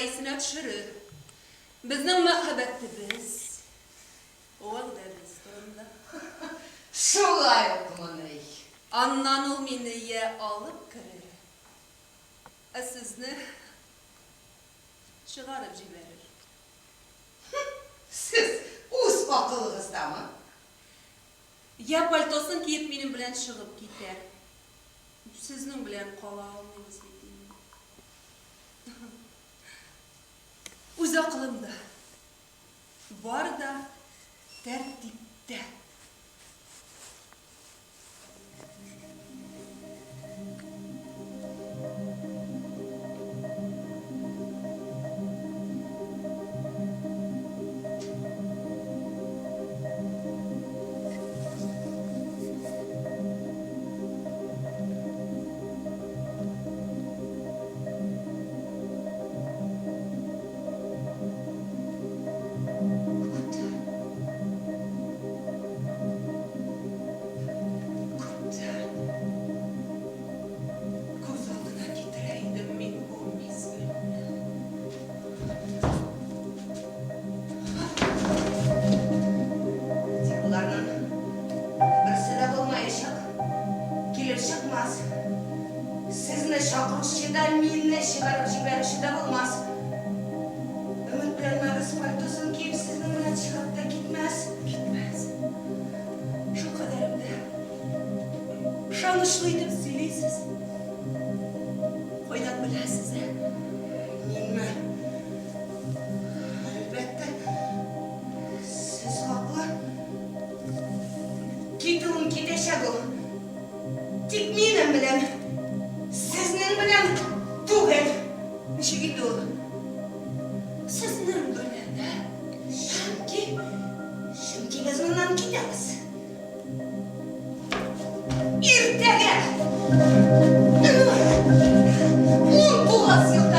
исенә төшерер. Безнең мәхәббәтебез, вәгъдәбез турында. Шулай укмыни? Аннан ул мине йә алып керер, ә сезне чыгарып җибәрер. Сез үз акылыгыздамы? Йә пальтосын киеп минем белән чыгып китәр. Сезнең белән кала алмыйбыз бит инде. Үз акылымда. Бар да тәртиптә. Күптән. Күптән. Күз алдына китерә идем мин бу мизгелне. Тик боларның берсе дә булмаячак. Килеп чыкмас. Сезне чакыручы да, мине чыгарып җибәрүче дә булмас. Өметләнмәгез, пальтосын киеп сезнең белән чыгып та китмәс. Китмәс. Шулкадәрем дә ышанычлы итеп сөйлисез. Кайдан беләсез, ә? Минме? Әлбәттә, сез хаклы. Китүен китәчәк ул. Тик минем белән, сезнең белән түгел. Ничек инде ул? Сезнең белән, ә? Чөнки, чөнки без моннан китәбез. Иртәгә! 19 елдан!